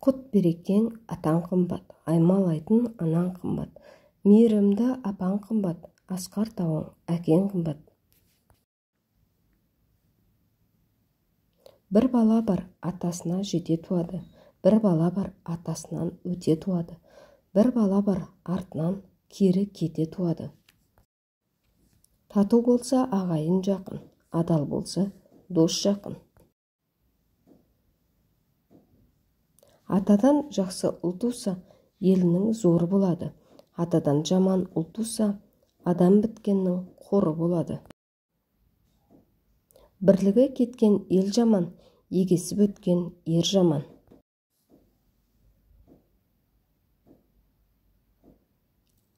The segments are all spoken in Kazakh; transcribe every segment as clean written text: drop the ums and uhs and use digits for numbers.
Құт-берекең атаң қымбат, аймалайтын анаң қымбат, мейірімді апаң қымбат, асқар тауың әкең қымбат. Бір бала бар, атасына жете туады, бір бала бар, атасынан өте туады, бір бала бар, артынан кері кете туады. Тату болса ағайын жақын, адал болса дос жақын. Атадан жақсы ұл туса, елінің зоры болады. Атадан жаман ұл туса, адам біткеннің қоры болады. Бірлігі кеткен ел жаман, егесіп өткен ер жаман.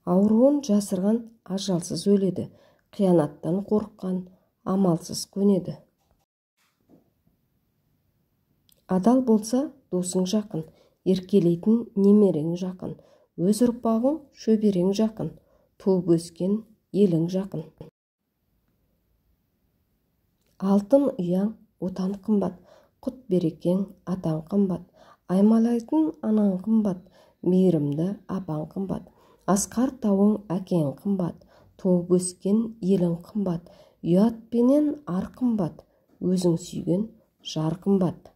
Ауруын жасырған ажалсыз өледі, қиянаттан қорыққан амалсыз көнеді. Адал болса досың жақын, еркелейтін немерең жақын, өз ұрпағың шөберең жақын, туып өскен елің жақын. Алтын ұяң отан қымбат, құт-берекең атаң қымбат, аймалайтын анаң қымбат, мейірімді апаң қымбат, асқар тауың әкең қымбат, туып өскен елің қымбат, ұятпенен ар қымбат, өзің сүйген жар қымбат.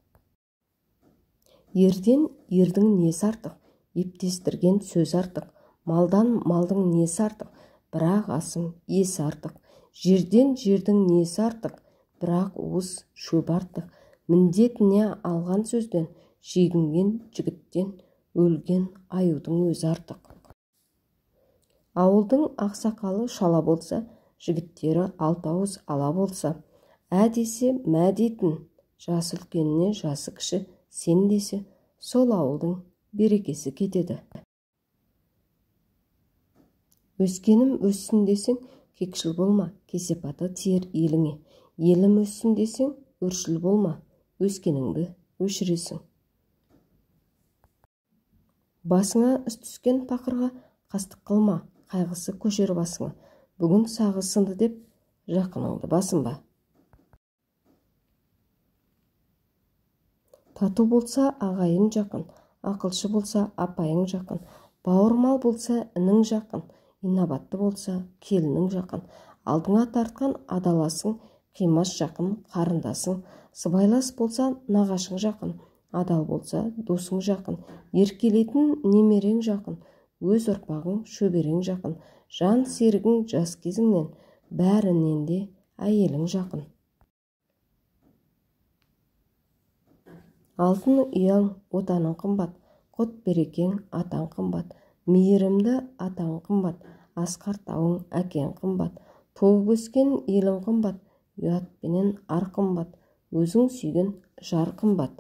Ерден ердің несі артық, ептестірген сөз артық, малдан малдың несі артық, бірақ асым есі артық, жерден жердің несі артық, бірақ уыз шөп артық, міндетіне алған сөзден, шегінген жігіттен, өлген аюдың өзі артық. Ауылдың ақсақалы шала болса, жігіттері алты ауыз ала болса, ә десе мә дейтін, жасы үлкеніне жасы кіші сен десе, сол ауылдың берекесі кетеді. Өскенім өссін десең, кекшіл болма, кесепаты тиер еліңе. Елім өссін десең, өршіл болма, өскеніңді өшіресің. Басыңа іс түскен пақырға қастық қылма, қайғысы көшер басыңа. Бүгін сағы сынды деп жақыныңды басынба. Тату болса ағайын жақын, ақылшы болса апайың жақын, бауырмал болса інің жақын, инабатты болса келінің жақын, алдыңа тартқан адаласың, қимас жақын қарындасың, сыбайлас болса нағашың жақын, адал болса досың жақын, еркелейтін немерең жақын, өз ұрпағың шөберең жақын, жан серігің жас кезіңнен, бәрінен де әйелің жақын. Алтын ұяң отаның қымбат, құт-берекең атаң қымбат, мейірімді атаң қымбат, асқар тауың әкең қымбат, туып өскен елің қымбат, ұятпенен ар қымбат, өзің сүйген жар қымбат.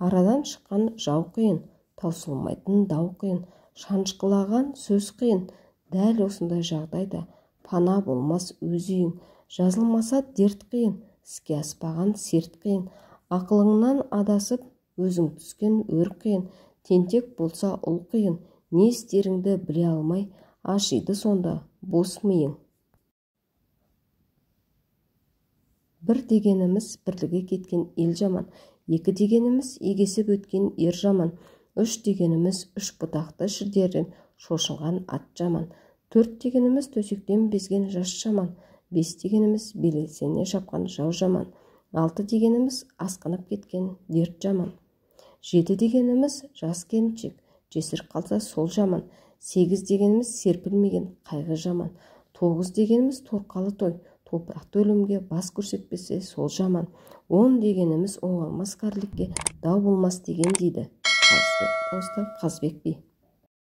Арадан шыққан жау қиын, таусылмайтын дау қиын, шанышқылаған сөз қиын, дәл осындай жағдайда пана болмас өз үйің, жазылмаса дерт қиын, іске аспаған серт қиын, ақылыңнан адасып өзің түскен өр қиын, тентек болса ұл қиын, не істеріңді біле алмай, ашиды сонда бос миың. Бір дегеніміз бірлігі кеткен ел жаман, екі дегеніміз егесіп өткен ер жаман, үш дегеніміз үш бұтақты шідерден шошынған ат жаман, төрт дегеніміз төсектен безген жас жаман, бес дегеніміз белесене шапқан жау жаман, алты дегеніміз асқынып кеткен дерт жаман, жеті дегеніміз жас келіншек жесір қалса сол жаман, сегіз дегеніміз серпілмеген қайғы жаман, тоғыз дегеніміз торқалы той, топырақты өлімге бас көрсетпесе сол жаман, 10 дегеніміз оңалмас кәрілікке дау болмас деген дейді. Дауысты Қазбек би.